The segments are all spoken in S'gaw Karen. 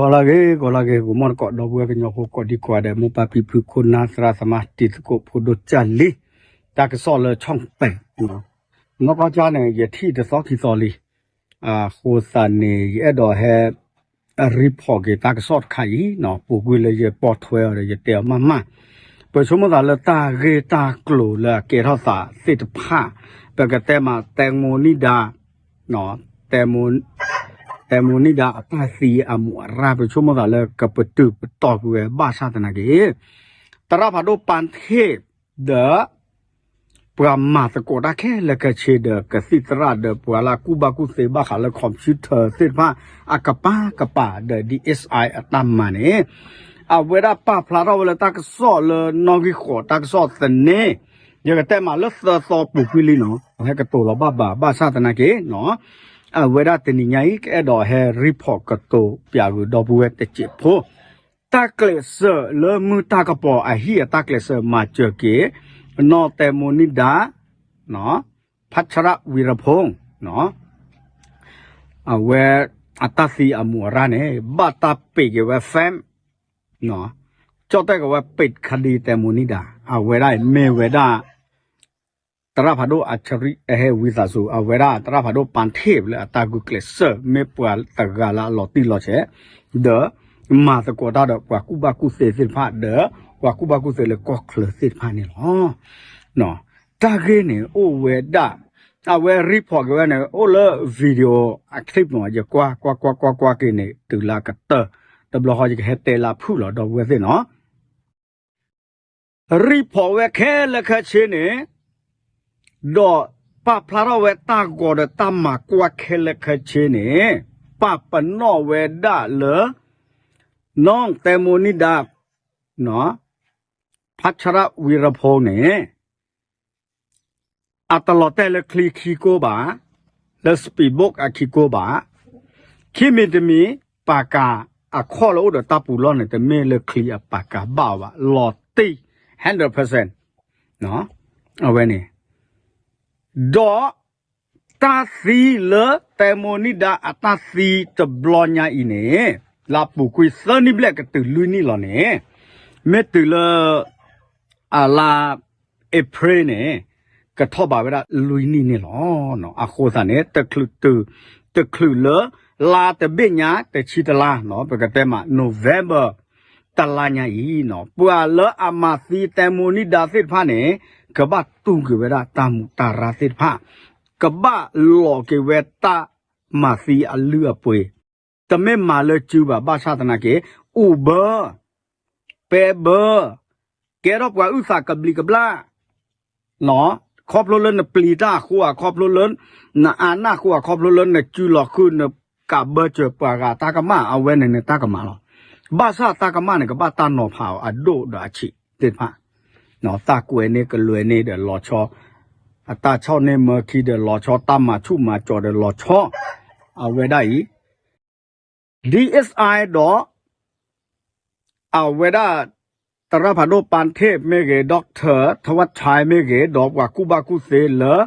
ဂီၤလၢအဂ့ၤ ဂီၤလၢအဂ့ၤ ဂီၤမီၢ်တကိး ဒီပုၢ်ဝဲၢ်ကညီဖိကိးဒံကိးဂၤဒဲး မိၢ်ပၢ်ဖံဖု ခိၣ်နၢ်သရၣ်သမါ တံၤသကိးဖိဒိၣ်ကၢ်လံ, တၢ်ကစီၣ်လၢဆီၣ်ပဲာ်, နီၢ်ကီၢ်ကၢ်န့ၣ် ယထံၣ်တသီခံသီလံ, အဃိသတးန့ၣ် ယအဲၣ်ဒိးဟဲ report က့ၤတၢ်ကစီၣ်တခါအံၤ, ပူၤကွံာ်လၢယပိာ်ထွဲအီၤဒီး ယတဲအီၤမးမး, ပဆိကမိၣ်သးလၢတၢ်ဂ့ၢ်တၢ်ကျိၤလၢအကဲထီၣ်သးသ့ၣ်တဖၣ်, ပကတဲမး တဲမိၤနံဒါ တဲမိၤ, တဲမိၤနံဒါအတၢ်သံအမူးအရၣ် ပဆိကမိၣ်သးလၢကပတုာ်ပတီၢ်ကွံာ်ဝဲဘၣ်ဆၣ်သနာ်က့, သရၣ်ဖးဒိၣ်ပၣ်ထ့ၣ် ဒီး ပှၤမၤသကိးတၢ်ခဲလၢာ်ခဲဆ့ဒီး ကသံၣ်သရၣ်ဒီးပှၤလၢအကူၣ်ဘၣ်ကူၣ်သ့ဘၣ်ဃးလၢ computer သ့ၣ်တဖၣ် အကပၤကပၤဒီး DSI အတၢ်မၤန့ၣ်, အဝဲဒၣ်ပာ်ဖျါထီၣ်ဝဲလၢတၢ်ကစီၣ်လၢနီၣ်ဂံၢ်ဃိး တၢ်ကစီၣ်သန့, ယကတဲမးလၢသၢသီပူၤကွံာ်လံနီၤ, ဟဲကတိၤလီၤဘၣ်ဘၣ် ဘၣ်ဆၣ်သနာ်က့, အဝဲဒၣ်တနံၤညါအံၤ ကအဲၣ်ဒိးဟဲ report ကတိၤပၠးဂုာ်ဒီပုၢ်ဝဲၢ်တစဲးဖိ, တၢ်ကျဲးစၢးလၢမုၢ်တၢ်ကပီၤအဟံၣ်အတၢ်ကျဲးစၢးမၤစၢၤက့ၤ, နီၢ်တဲမိၤနံဒါ ဖးဆရၣ်ဝံၤရဖိ အဝဲအတၢ်သံအမူးအရၣ်န့ၣ် ဘၣ်တၢ်ပ့းက့ၤဝဲ ဖဲမ် ကၠီၣ်တဲၣ်က့ၤဝဲ ပ့းခဒံ တဲမိၤနံဒါ အဝဲဒၣ်မ့ၢ်ဝဲဒၣ် သရၣ်ဖးဒိၣ်အဆရံ အဟဲဝံသးစူၤ အဝဲဒၣ်သရၣ်ဖးဒိၣ်ပၣ်ထ့ၣ်လၢအတၢ်ဂုာ်ကျဲးစၢး မ့ၢ်ပှၤတဂၤလၢအလီၤတံၢ်လီၤဆဲး, ဒီးမၤသကိးတၢ်ဒီးပှၤကူၣ်ဘၣ်ကူၣ်သ့သ့ၣ်တဖၣ် ဒီးပှၤကူၣ်ဘၣ်ကူၣ်သ့လၢကီၢ်ချၢသ့ၣ်တဖၣ်န့ၣ်လီၤ. တၢ်ဂ့ၢ်န့ၣ်အိၣ်ဝဲဒၣ်, အဝဲ report က့ၤဝဲန့ၣ် အိၣ်လၢ video အ clip မ့ၢ် ယကွၢ်ကွၢ်ကွၢ်ကွၢ်ကွၢ်က့ၤန့ၣ် တုၤလၢအကတၢၢ်, တဘျီဃီယကဟဲတဲလၢဖုၣ်လီၤ ဒီပုၢ်ဝဲၢ်သ့ၣ်နီၤ report ဝဲခဲလၢာ်ခဲဆ့န့ၣ်, ဒီးပာ်ဖျါထီၣ်ဝဲတၢ်ဂီၤဒီးတၢ်မၤကွၢ်ခဲလၢာ်ခဲဆ့န့ၣ်, ပာ်ပနီၣ်ဝဲဒၣ်လၢ နီၢ်တဲမိၤနံဒါ ဖးဆရၣ်ဝံၤရဖိန့ၣ် အတလီၤတဲာ်လၢချံခံကိးဘၣ်, လၢ speedboat အခံကိးဘၣ်, ခံမံၤတမံၤ ပာ်ကၤအခီၣ်လၢအိၣ်ဒီးတၢ်ပူၤလီၢ်န့ၣ် တမ့ၢ်လၢချံအပာ်ကၤဘၣ်အီၤဘၣ်, လီၤတံၢ် hundred percent အဝဲန့ၣ်, ဒီး တၢ်သံလၢတဲမိၤနံဒါအတၢ်သံတဘျီညါအံၤန့ၣ်, လၢပူၤကွံာ်သၢနံၣ်ဘျဲၣ်ကတုၤလွံၢ်နံၣ်လီၤန့ၣ်, မ့ၢ်တုၤလၢ အလါ April န့ၣ်, ကထီၣ်ဘးဝဲဒၣ်လွံၢ်နံၣ်န့ၣ်လီၤ. အဃိသတးန့ၣ် တချုးတုၤ, တချုးလၢ လါတဘ့ၣ်ညါတဆံတလါ, ပကတဲမး November တလါညါအံၤ, ပှၤလၢအမၤသံတဲမိၤနံဒါသ့ၣ်တဖၣ်န့ၣ်, ကဘၣ်တူၢ်က့ၤဝဲဒၣ်တၢ်မူးတၢ်ရၢ်သ့ၣ်တဖၣ်, ကဘၣ်လီၤက့ၤဝဲတၢ်မၤသံအလုၢ်အပှ့ၤ, တမ့ၢ်မၤလၢစုဘၣ် ဘၣ်ဆၣ်သနာ်က့, အိၣ်ဘၢ, ပဲဘၢ, ကဲထီၣ်ပှၤအုၣ်သးကဘျံးကဘျၣ် ခီဖျိလၢနပျံၤတၢ်အဃိဧါ, ခီဖျိလၢ နအါနၢ်အဃိဧါ, ခီဖျိလၢနစုလီၤဃုာ် နကးဘၢစၢၤပှၤဂၤတၢ်ကမၣ် အဝဲန့ၣ်န့ၣ်တၢ်ကမၣ်လီၤ. ဘၣ်ဆၣ်တၢ်ကမၣ်န့ၣ် ကဘၣ်တၢ်နီၤဖးအီၤအဒိၣ်ဒီးအဆံးသ့ၣ်တဖၣ်, တၢ်ကွဲးန့ၢ်ကလွဲန့ၢ်ဒီးလီၤဆီ, အတၢ်ဆီၣ်န့ၢ်မၢခံဒီးလီၤဆီ, တၢ်မၤဆူၣ်မၤစီၤဒီးလီၤဆီ, အဝဲဒၣ်အံၤ DSI ဒီး အဝဲဒၣ် သရၣ်ဖးဒိၣ်ပၣ်ထ့ၣ်မ့ၢ်ဂ့ၤ, Doctor ထဝၣ်ဆဲမ့ၢ်ဂ့ၤ, ဒီးပှၤကူၣ်ဘၣ်ကူၣ်သ့လၢ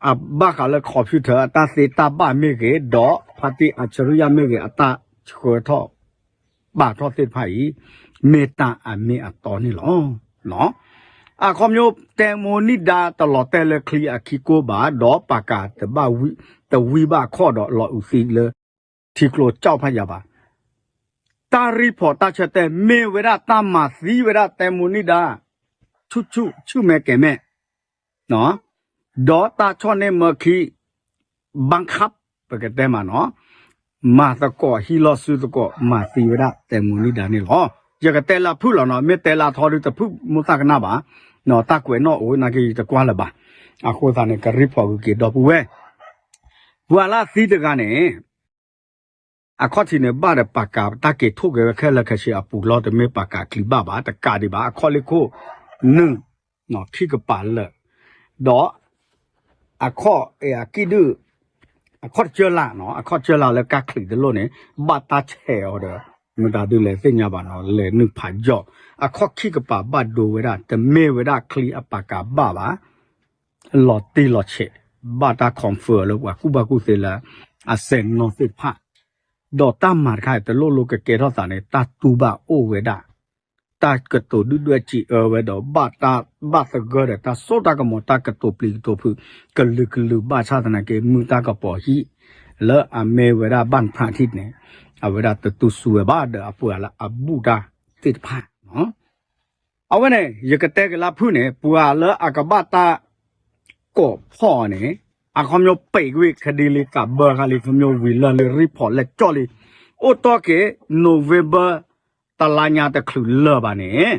အဘၣ်ဃးလၢ computer အတၢ်သ့တၢ်ဘၣ်မ့ၢ်ဂ့ၤ, ဒီးဖါတံၢ်အဆရံယါမ့ၢ်ဂ့ၤ, အတၢ်ဆှၢထီၣ် ဘၣ်ထီၣ်သ့ၣ်တဖၣ်အံၤ, မ့ၢ်တၢ်အမ့ၢ်အတီန့ၣ်လီၤ. အခီပညီ တဲမိၤနံဒါတလီၤတဲာ်လၢချံအခံကိးဘၣ်, ဒီးပာ်ကၤတဘၣ်ဝံ, တဝံဘၣ်ခီၣ်ဒီးလီၤအုးသံလၢ ထံကျိကၠီၣ်ဖးယၤဘၣ်. တၢ် report တၢ်ဆၢတဲာ် မ့ၢ်ဝဲဒၣ်တၢ်မၤသံဝဲဒၣ်တဲမိၤနံဒါ ဆူၣ်ဆူၣ်ဆူၣ်မဲာ်ကဲၤမဲာ် ဒီးတၢ်ဆီၣ်န့ၢ်မၢခံ ဘၣ်ခး ပကတဲမးနီၤ, မၤသကိးဟံးလီၢ်စုသကိး မၤသံဝဲဒၣ်တဲမိၤနံဒါန့ၣ်လီၤ. ယကတဲလၢဖုၣ်လီၤနီၤ, မ့ၢ်တဲလၢအထီဒုတဖုၣ်မိၢ်သၣ်ကနၣ်ဘၣ်, တၢ်ကွဲးနီၣ်အိၣ်နာ်က့ၤယတကွၢ်လၢၤဘၣ်. အဃိသတးန့ၣ် က report ဂုာ်က့ၤဒီပုၢ်ဝဲၢ်, ပှၤလၢအသံတဂၤန့ၣ် အခီၣ်ထံးန့ၣ်ဘၣ်ဒီးပာ်ကၤတၢ်က့ၤထိၣ်က့ၤဝဲခဲလၢာ်ခဲဆ့အပူၤလီၤ, တမ့ၢ်ပာ်ကၤချံဘၣ်ဘၣ်, တကးဒံးဘၣ်, အခီၣ်လ့ၢ်ခိၣ် နုၢ် ခံကပၤလၢာ်, ဒီး အခီၣ် အကံၣ်ဒုၣ် အခီၣ်တကၢလၢ်နီၤ, အခီၣ်တကၢလၢ်လၢကါချံးတလိၣ်န့ၣ် ဘၣ်တၢ်ဆဲးအီၤဒီး မတၤဒုလဲၣ်သ့ၣ်ညါဘၣ်နီၤ, လဲၤနုာ်ဖးယီၣ်, အခီၣ်ခံကပၤဘၣ်ဒိဝဲဒၣ် တမ့ၢ်ဝဲဒၣ်ချံအပာ်ကၤဘၣ်ဘၣ်, လီၤတံၢ်လီၤဆဲး, ဘၣ်တၢ် confirm လၢပှၤကူၣ်ဘၣ်ကူၣ်သ့လၢ အစဲးနီၣ်သ့ၣ်တဖၣ် ဒီးတၢ်မၤတခါအံၤ တလိၣ်လိကကဲထီၣ်သးန့ၣ် တၢ်တူၢ်ဘၣ်အိၣ်ဝဲဒၣ်, တၢ်ကတိၤဒုၣ်ဒွဲၣ်စံးအၢဝဲဒီး ဘၣ်တၢ်ဘၣ်သဂၢၢ်ဒီး တၢ်စိတၢ်ကမီၤ တၢ်ကတိၤပျံၤကတိၤဖုး ကလုာ်ကလုာ်ဘၣ်ဆၣ်သနာ်က့ မုၢ်တၢ်ကပီၤဟံၣ် လၢအမ့ၢ်ဝဲဒၣ် ဘၣ်ဖးထံးန့ၣ် အဝဲဒၣ်တတူၢ်စူၤဝဲဘၣ်ဒီး အပှၤလၢအဘူၣ်တၢ်သ့ၣ်တဖၣ် အဝဲန့ၣ် ယကတဲက့ၤလၢဖုၣ်န့ၣ် ပှၤလၢအကဘၣ်တၢ်ကိးဖီၣ်အီၤန့ၣ် အခီပညီပံးကွံာ်ခဒံလံ ကးဘၢဃာ်လံ ခီပညီဝံၤလၢာ်လံ ရံၣ်ဖီၣ်လဲၣ်ကၠီၣ်လံ အိၣ်တီၢ်က့ၤ November တလါညါတချုးလၢာ်ဘၣ်န့ၣ်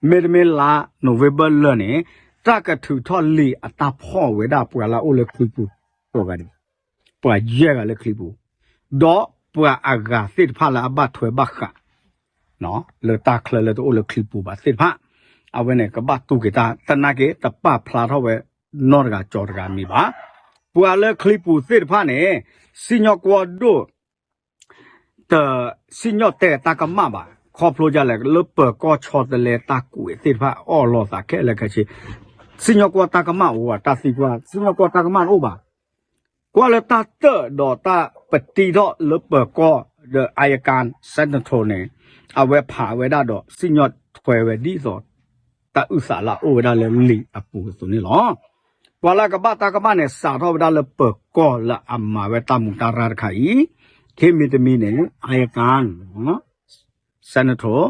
မ့တမ့ၢ်လါ November လၢာ်န့ၣ် တၢ်ကထုးထီၣ်လံာ်အတၢ်ဖီၣ်ဝဲဒၣ်ပှၤလၢအအိၣ်လၢချံပူၤကိးဂၤဒဲး ပှၤယဲၢ်ဂၤလၢချံပူၤ, ဒီးပှၤအဂၤသ့ၣ်တဖၣ်လၢအဘၣ်ထွဲဘၣ်ဃး လၢတၢ်ချၢလၢတအိၣ်လၢချံပူၤဘၣ်သ့ၣ်တဖၣ်, အဝဲန့ၣ် ကဘၣ်တူၢ်က့ၤတၢ် သနာ်က့ တပာ်ဖျါထီၣ်ဝဲနီတဂၤကၠီတဂၤမံၤဘၣ်. ပှၤလၢချံပူၤသ့ၣ်တဖၣ်န့ၣ် စံၣ်ညီၣ်ကွီၢ်ဒိၣ် တစံၣ်ညီၣ်တဲာ်တၢ်ကမၣ်ဘၣ်. ခီဖျိဒ်လဲၣ် လၢပၢၤကီၢ်ဆီတလဲတၢ်ကွဲးသ့ၣ်တဖၣ် အီၣ်လိာ်သးခဲလၢာ်ခဲဆ့, စံၣ်ညီၣ်ကွီၢ်တၢ်ကမၣ်အိၣ်ဘၣ် တၢ်သံကွၢ် စံၣ်ညီၣ်ကွီၢ်တၢ်ကမၣ်တအိၣ်ဘၣ်. ကွၢ်လၢတၢ်တၢၣ်ဒီးတၢ်ပတံထီၣ်လၢပၢၤကီၢ်ဒီး အယကၣ် Senator န့ၣ် အဝဲဖးဝဲဒၣ်ဒီး စံၣ်ညီၣ်ထွဲဝဲဒ်သိး တၢ်အုၣ်သးလၢအအိၣ်ဝဲဒၣ်လၢလံာ်အပူၤအသိးန့ၣ်လီၤ. ပှၤလၢကဘၣ်တၢ်ကမၣ်န့ၣ် စးထီၣ်ဝဲဒၣ်လၢပၢၤကီၢ်လၢအမၤဝဲတၢ်မူးတၢ်ရၢ်တခါအံၤ, ခံမံၤတမံၤန့ၣ် အယကၣ် Senator,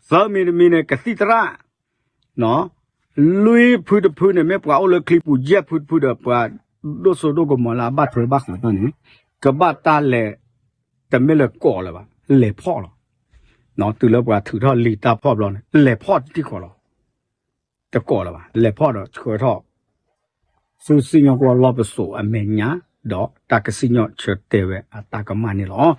သၢမံၤတမံၤန့ၣ် ကသံၣ်သရၣ်, လွံၢ်ဖုတဖုန့ၣ် မ့ၢ်ပှၤအိၣ်လၢချံပူၤ ယဲၢ်ဖုတဖုဒီး ပှၤဒိၣ်စိဒိၣ်ကမီၤလၢအဘၣ်ထွဲဘၣ်ဃးတၢ်န့ၣ် ကဘၣ်တၢ်လဲၤ တမ့ၢ်လၢကိးလၢၤဘၣ် လဲၤဖီၣ်လီၤ. တုၤလၢပှၤထုးထီၣ်လံာ်တၢ်ဖီၣ်ဘျီန့ၣ် လဲၤဖီၣ်တထံၣ်ဃီလီၤ. တကိးလၢၤဘၣ် လဲၤဖီၣ်ဒီးဆှၢထီၣ် ဆူစံၣ်ညီၣ်ကွီၢ်လီၢ်ပစိာ်အမဲာ်ညါ ဒီးတၢ်ကစံၣ်ညီၣ်ဆၢတဲာ်ဝဲအတၢ်ကမၣ်န့ၣ်လီၤ.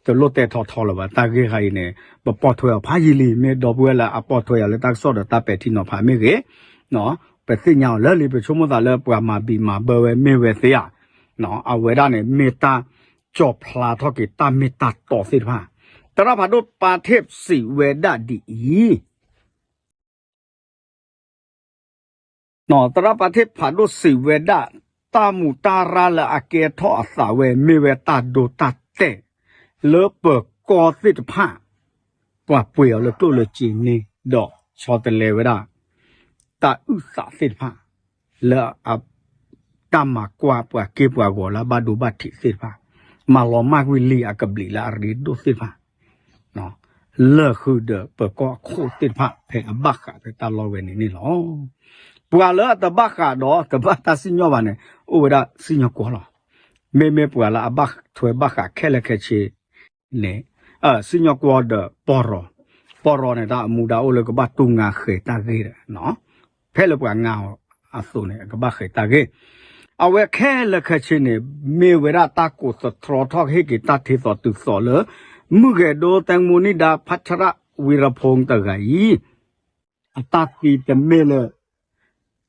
တလိၣ်တဲထီထီလၢၤဘၣ် တၢ်ဂ့ၢ်တခါအံၤန့ၣ် ပပိာ်ထွဲအီၤဖးယံာ်လံ မ့ၢ်ဒီပုၢ်ဝဲၢ်လၢအပိာ်ထွဲယၤလၢတၢ်ကစီၣ်ဒီးတၢ်ပဲာ်ထံနီၤဖးမ့ၢ်ဂ့ၤ, ပသ့ၣ်ညါအီၤလၢလံ ပဆိကမိၣ်သးလၢပှၤမၤဘံၣ်မၤဘၢဝဲမ့ၢ်ဝဲသ့ဧါ. အဝဲဒၣ်န့ၣ် မ့ၢ်တၢ်ကၠီၣ်ဖျါထီၣ်က့ၤတၢ်မ့ၢ်တၢ်တီသ့ၣ်တဖၣ်, သရၣ်ဖးဒိၣ်ပၤထ့ၣ်စံးဝဲဒၣ်ဒ်အံၤ သရၣ်ပၤထ့ၣ်ဖးဒိၣ်စံးဝဲဒၣ် တၢ်မူးတၢ်ရၢ်လၢအကဲထီၣ်အသးဝဲ မ့ၢ်ဝဲတၢ်ဒိတၢ်တဲာ် လၢပၢၤကီၢ်သ့ၣ်တဖၣ် ပှၤပှ့ၤအီၤလၢကျိၣ်လၢစ့န့ၣ် ဒီးဆီတလဲဝဲဒၣ် တၢ်အုၣ်သးသ့ၣ်တဖၣ် လၢအ တၢ်မၤကွၢ်ပှၤက့ပှၤဂီၤလၢအဘၣ်ဒိဘၣ်ထံးသ့ၣ်တဖၣ်, မၤလီၤမၢ်ကွံာ်လံာ်အကဘျံးလၢအရ့ဒိၣ်သ့ၣ်တဖၣ် လၢာ်ဃုာ်ဒီးပၢၤကီၢ်အခိၣ်သ့ၣ်တဖၣ် ဖဲအဘၣ်ဃးဖဲတၢ်လီၢ်ဝဲန့ၣ်န့ၣ်လီၤ. ပှၤလၢအတဘၣ်ဃးဒီးတဘၣ်တၢ်စံၣ်ညီၣ်ဘၣ်န့ၣ် အိၣ်ဝဲဒၣ်စံၣ်ညီၣ်ကွီၢ်လီၤ. မ့မ့ၢ်ပှၤလၢအဘၣ်ထွဲဘၣ်ဃးခဲလၢာ်ခဲဆ့န့ၣ် စံၣ်ညီၣ်ကွီၢ်ဒီးပီၢ်ရီၤ, ပီၢ်ရီၤန့ၣ် တၢ်အမူဒါအိၣ်လၢကဘၣ်တူၢ်ငါဃဲၤတၢ်ဂ့ၢ်ဒီး ဖဲလၢပှၤငါအီၤအသိးန့ၣ် အကဘၣ်ဃဲၤတၢ်ဂ့ၢ်, အဝဲခဲလၢာ်ခဲဆ့န့ၣ် မ့ၢ်ဝဲဒၣ်တၢ်ကိးသတြီထီၣ်ကဟ့ၣ်က့ၤတၢ်ထံသီတုၤသီလၢ မုၢ်ဂဲၤဒိ သဲမူနံဒါ ဖးဆရၣ် ဝံၤရဖိတဂၤအံၤ အတၢ်သံတမ့ၢ်လၢ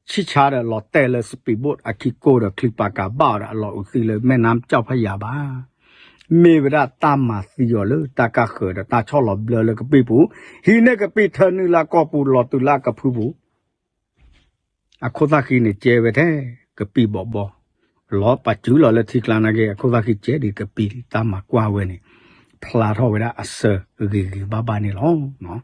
ဆံၣ်ဆါဒီးလီၤတဲာ်လၢ speedboat အခံကိၢ်ဒီး ချံပာ်ကၤဘၣ်အီၤဒီး အလီၤအုးသံလၢ မဲၢ်နါကၠီၣ်ဖးယၤဘၣ်. မ့ၢ်ဝဲဒၣ်တၢ်မၤသံအီၤလၢတၢ်ကၢ်ဃၢၤဒီးတၢ်ဆီၣ်လီၤဘျၢလၢကပံၢ်ပူၤ, ဟံးန့ၢ်ကပံာ်ထၢနုာ်လၢအကီၢ်ပူၤ လီၤတုၤလၢအကဖုပူၤ အခိၣ်သၣ်ဃံန့ၣ် ကဲဝဲထဲ ကပံာ်ဘီဘီ, လီၤပာ်စုလီၤလၢထံကျါနာ်က့ အခိၣ်သၣ်ဃံကဲဒံးကပံာ် တၢ်မၤကွၢ်ဝဲန့ၣ် ဖျါထီၣ်ဝဲဒၣ်အဆၢဂ့ၤဂ့ၤဘၣ်ဘၣ်န့ၣ်လီၤ.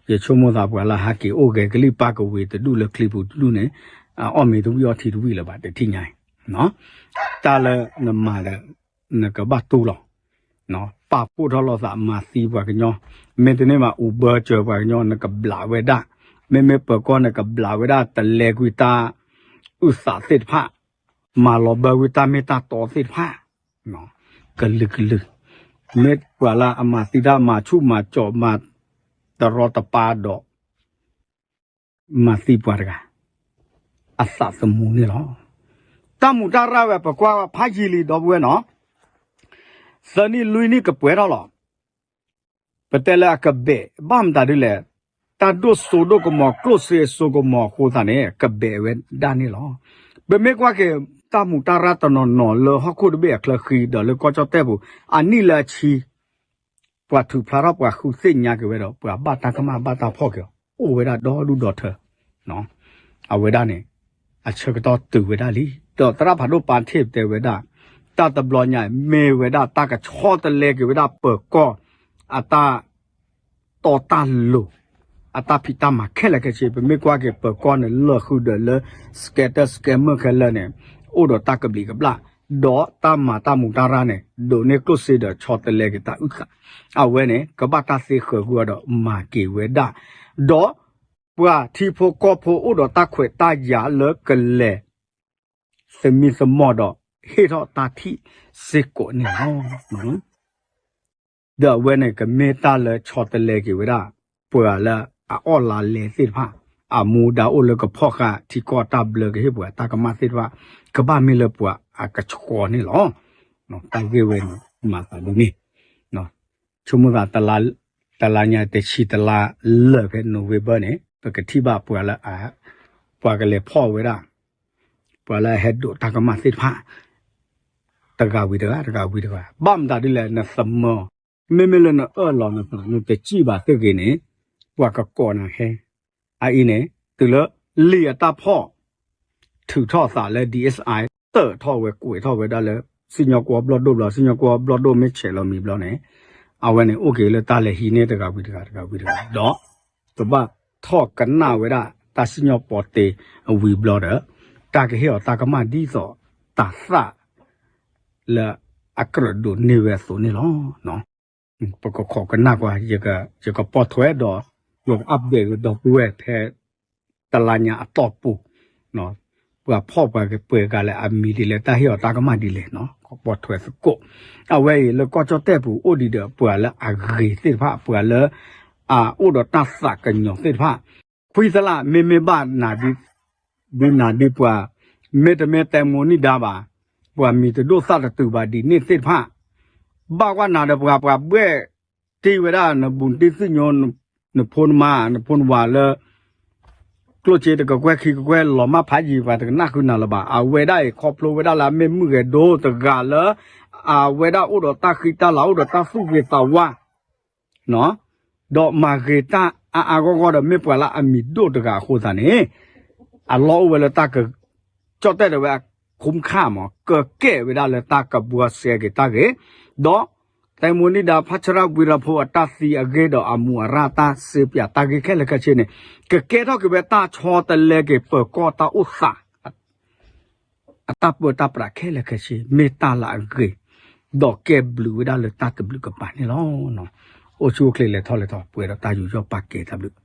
ယဆိကမိၣ်သးပှၤလၢဟးက့ၤအိၣ်ဂဲၤကလံၣ်ပၢ်ကဝ့ၤတဒူၣ်လၢချံပူၤတဒူၣ်န့ၣ် အီၣ်မ့ၤတဝံၣ်အီထံတဝံၣ်လၢၤဘၣ် တထံၣ်ညါအံၤ တၢ်လၢနမၤဒီး နကဘၣ်တူၢ်လီၤ. ပာ်ဖှိၣ်ထီၣ်လိာ်သးမၤသံပှၤကညီ, မ့တမ့ၢ်ဘၣ် Uber စၢၤပှၤကညီ နကဘျးဝဲဒၣ်, မ့မ့ၢ်ပၢၤကီၢ်နကဘျးဝဲဒၣ် တလဲကွံာ်တၢ်အုၣ်သးသ့ၣ်တဖၣ်, မၤလီၤဘၢကွံာ်တၢ်မ့ၢ်တၢ်တီသ့ၣ်တဖၣ်, ကလုာ်ကလုာ်, မ့ၢ်ပှၤလၢအမၤသံတၢ်မၤဆူၣ်မၤစီးမၤတရီတပါဒီး မၤသံပှၤတဂၤ အသးသမူန့ၣ်လီၤ. တၢ်မူးတၢ်ရၢ်ဝဲ ပကွၢ်ဖးယံာ်လံ ဒီပုၢ်ဝဲၢ်နီၤ, သၢနံၣ်လွံၢ်နံၣ်ကပှဲၤထီၣ်လီၤ. ပတဲလၢအကဘဲး ဘၣ်မတၤဒ်လဲၣ်, တၢ်ဒိၣ်စိဒိၣ်ကမီၤ ကျိၣ်စ့စိကမီၤအဃိသတးန့ၣ် ကဘဲးဝဲဒၣ်န့ၣ်လီၤ. ပမ့ၢ်ကွၢ်က့ၤ တၢ်မူးတၢ်ရၢ်တနီၤနီၤလၢဟီၣ်ခိၣ်တဘ့ၣ်အချၢဃံဒီးလၢကီၢ်ကၠီၣ်တဲၣ်ပူၤ အနံၣ်လၢအဆံ ပှၤထုးဖျါထီၣ်ပှၤဃုသ့ၣ်ညါက့ၤဝဲဒီး ပှၤဘၣ်တၢ်ကမၣ်ဘၣ်တၢ်ဖီၣ်က့ၤအီၤ အိၣ်ဝဲဒၣ်ဒီဒူၣ်ဒီထၢ အဝဲဒၣ်န့ၣ် အဆၢကတီၢ်တုၤဝဲဒၣ်လံ. ဒီးသရၣ်ဖးဒိၣ်ပၤထ့ၣ်တဲဝဲဒၣ် တၢ်တဘျီညါ မ့ၢ်ဝဲဒၣ်တၢ်ကဆီတလဲက့ၤဝဲဒၣ်ပၢၤကီၢ် အတၢ်တီတၢ်လိၤ အတၢ်ဖံးတၢ်မၤခဲလၢာ်ခဲဆ့ ပမ့ၢ်ကွၢ်က့ၤပၢၤကီၢ်န့ၣ် လၢာ်ဃုာ်ဒီးလၢ scam scammer ခဲလၢာ်န့ၣ် အိၣ်ဒီးတၢ်ကဘျံးကဘျၣ် ဒီးတၢ်မၤတၢ်မူးတၢ်ရၢ်န့ၣ် ဒိးန့ၢ်ကျိၣ်စ့ဒီးဆီတလဲက့ၤတၢ်အုၣ်သး အဝဲန့ၣ် ကဘၣ်တၢ်သ့ဃၢၤဃုာ်အီၤဒီးမၤက့ၤဝဲဒၣ် ဒီးပှၤထံဖိကီၢ်ဖိအိၣ်ဒီးတၢ်ခွဲးတၢ်ယာ်လၢကလဲၤ သမံသမိးဒီး ဟ့ၣ်ထီၣ်တၢ်ထံၣ်စ့ၢ်ကီးန့ၣ်လီၤ. ဒီးအဝဲန့ၣ်ကမ့ၢ်တၢ်လၢဆီတလဲက့ၤဝဲဒၣ် ပှၤလၢအအီၣ်လါလဲသ့ၣ်တဖၣ် အမူဒါအိၣ်လၢကဖီၣ်ဃာ်ထံကီၢ်တၢ်ဘျၢကဟ့ၣ်ပှၤတၢ်ကမၣ်သ့ၣ်တဖၣ် ကဘၣ်မ့ၢ်လၢပှၤအကဆှီန့ၣ်လီၤ. တၢ်ဂ့ၢ်ဝဲန့ၣ် မၤသးဒ်န့ၣ် ဆိကမိၣ်သး တလါညါတဆံတလါလၢာ်ဖဲ November န့ၣ် ပကထံၣ်ဘၣ်ပှၤလၢ ပှၤကလဲၤဖီၣ်ဝဲဒၣ် ပှၤလၢအဟဲဒိးတၢ်ကမၣ်သ့ၣ်တဖၣ် တဂၤဝံၤတဂၤ တဂၤဝံၤတဂၤ ဘၣ်မတၤဒ်လဲၣ် နသမၢ မ့မ့ၢ်လၢနအၢၣ်လီၤနသး နတစံၣ်ဘၣ်သ့ၣ်ဂ့ၤန့ၣ် ပှၤကကိးနၤဟဲ အအံၤန့ၣ် တုၤလၢလံာ်အတၢ်ဖီၣ် ထုးထီၣ်သးလၢ DSI တၢၣ်ထီၣ်ဝဲကွဲးထီၣ်ဝဲဒၣ်လၢ စံၣ်ညီၣ်ကွီၢ်ဘျီၣ်ဒိၣ်ဘျီ စံၣ်ညီၣ်ကွီၢ်ဘျီၣ်ဒိၣ်မ့ၢ်ဆဲးလီၤမံၤဘျီန့ၣ် အဝဲန့ၣ်အိၣ်က့ၤလၢတၢ်လဲၤဟံးန့ၢ်တဂၤဝံၤတဂၤ တဂၤဝံၤတဂၤ ဒီး ကဘၣ်ထီၣ်ကနၣ်ဝဲဒၣ်တၢ်စံၣ်ညီၣ်ပီတ့အဝံၤဘျီဒီး တၢ်ကဟ့ၣ်အီၤတၢ်ကမၣ်ဒ်သိးတၤသၣ် လၢအကြၢးဒိးန့ၢ်ဝဲအသိးန့ၣ်လီၤ. ပကခိးကနၣ်ကွၢ် ယကပိာ်ထွဲဒီး ယကupdateကဒီပုၢ်ဝဲၢ်ဖဲ တလါညါအတီၢ်ပူၤ ပှၤဖီၣ်ပှၤကပှဲၤဂၤလဲၣ် အမံၤဒ်လဲၣ် တၢ်ဟ့ၣ်အီၤတၢ်ကမၣ်ဒ်လဲၣ် ကပိာ်ထွဲသကိး အဝဲအံၤလၢကီၢ်ကၠီၣ်တဲၣ်ပူၤ အိၣ်ဒံးဒီးပှၤလၢအဂ့ၤသ့ၣ်တဖၣ် ပှၤလၢ အအိၣ်ဒီးတၢ်သးကညီၤသ့ၣ်တဖၣ် ခွံသလၣ် မ့မ့ၢ်ဘၣ်နၤ ဒ်နၤဒ်ပှၤ မ့တမ့ၢ် တၢ်မိၣ်နံၣ်ဒါ ဘၣ် ပှၤမံၤတဒိၣ်သၣ်တတုၤဘၣ်ဒ်န့ၣ်သ့ၣ်တဖၣ် ဘၣ်ကွၢ်နၤဒီးပှၤ ပှၤဘှဲၣ်တ့ၢ်ဝဲဒၣ် နဘူးနတံၢ်သ့ၣ်ညိ နဖိနမါ နဖိနဝၤလၢ ကျိၣ်စ့တကကွဲၢ်ခံကကွဲၢ် လီၤမၢ်ဖးယံၤ ပှၤတကနၣ်ဃုာ်နၤလၢၤဘၣ်. အဝဲဒၣ်အံၤ ခီဖျိဝဲဒၣ်လၢအမ့ၢ်မုၣ်ဂဲၤဒိတဂၤလၢ အဝဲဒၣ်အိၣ်ဒီးတၢ်ဃံတၢ်လၤ အိၣ်ဒီးတၢ်သူၣ်ဂ့ၤသးဝါ ဒီးမၤဂ့ၤတၢ်အါအါဂီၢ်ဂီၢ်ဒီး မ့ၢ်ပှၤလၢအမံၤဒိၣ်တဂၤအဃိသတးန့ၣ် အလီၢ်အိၣ်ဝဲလၢတၢ်က ကၠီၣ်တဲၣ်ဒၣ်ဝဲအ ခူမ်ခၣ် မး ကကဲဝဲဒၣ်လၢတၢ်ကဘှီစဲက့ၤတၢ်ဂ့ၤ, ဒီး တၢ်မိၣ်နံၣ်ဒါ ဖးဆရၣ်ဝံၤရဖိ အတၢ်သံအဂ့ၢ်ဒီးအမူးအရၣ်တၢ်စ့ပၠးတၢ်ဂ့ၢ်ခဲလၢာ်ခဲဆ့န့ၣ် ကကဲထီၣ်က့ၤဝဲတၢ်ဆီတလဲက့ၤပၢၤကီၢ်တၢ်အိၣ်သး အတၢ်ပၢတၢ်ပြးခဲလၢာ်ခဲဆ့ မ့ၢ်တၢ်လၢအဂ့ၤ, ဒီးကဲဘျုးဝဲဒၣ်လၢတၢ်သဘျုးကပၤန့ၣ်လီၤ. အိၣ်ဆူၣ်အိၣ်ချ့လဲၤထီၣ်လဲၤထီ ပှဲၤဒီးတၢ်ယူးယီၣ်ပာ်ကဲတၢ်ဘျုး